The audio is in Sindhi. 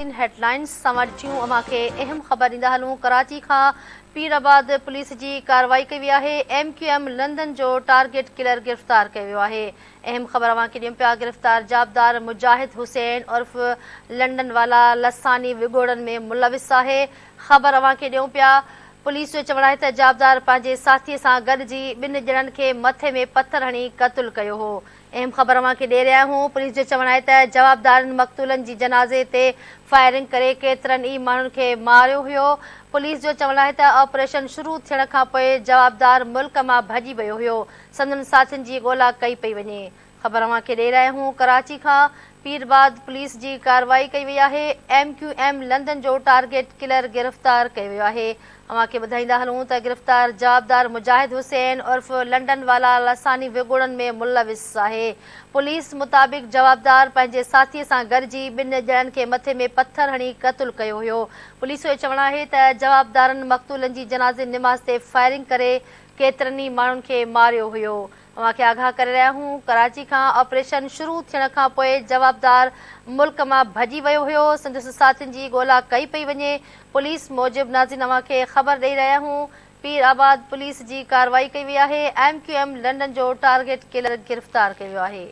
هيڊلائنز سان ڏٺيون اوهان کي اهم خبر ڏيندا هلون. ڪراچي کان پير آباد پوليس جي ڪارروائي ڪئي وئي آهي. ايم ڪيو ايم لندن جو ٽارگيٽ ڪلر گرفتار ڪيو ويو آهي. اهم خبر اوهان کي ڏيون پيا، گرفتار جوابدار مجاهد حسين عرف لنڊن والا لساني وڳوڙن ۾ ملوث آهي. خبر اوهان کي ڏيون پيا، پوليس جو چوڻ آهي ته جوابدار پنهنجي ساٿي سان گڏجي ٻن ڄڻن کي مٿي ۾ پٿر هڻي قتل ڪيو هو. اهم خبر اوهان کي ڏئي رهيا آهيون، پوليس جو چوڻ آهي ته جوابدارن مقتولن جي جنازي تي فائرنگ ڪري ڪيترن ئي ماڻهن کي ماريو هيو. پوليس جو چوڻ آهي ته آپريشن شروع ٿيڻ کانپوء جوابدار ملڪ مان ڀڄي ويو هيو، سندن ساٿين جي ڳولا ڪئي پئي وڃي. خبر اوهان کي ڏئي رهيا آهيون، ڪراچي کان پيرآباد پوليس جي ڪارروائي ڪئي وئي آهي. ايم ڪيو ايم لندن جو ٽارگيٽ ڪلر گرفتار ڪيو ويو آهي. اوهان کي ٻڌائيندا هلون ته گرفتار جوابدار مجاهد حسين عرف لنڊن والا لساني وڳوڙن ۾ ملوث آهي. پوليس مطابق جوابدار پنهنجي ساٿي سان گڏجي ٻن ڄڻن کي مٿي ۾ پٿر هڻي قتل ڪيو هيو. پوليس جو چوڻ آهي ته جوابدارن مقتولن جي جنازي نماز تي فائرنگ ڪري ڪيترن ئي ماڻهن کي ماريو هيو. اوهان کي آگاهه ڪري رهيا آهيون، ڪراچي کان آپريشن شروع ٿيڻ کان پوء جوابدار ملڪ مان ڀڄي ويو هيو، سندس ساٿين جي ڳولا ڪئي پئي وڃي. پوليس موجب ناظرين اوهان کي خبر ڏئي رهيا آهيون، پير آباد پوليس جي ڪارروائي ڪئي وئي آهي، ايم ڪيو ايم لنڊن جو ٽارگيٽ ڪلر گرفتار ڪيو ويو آهي.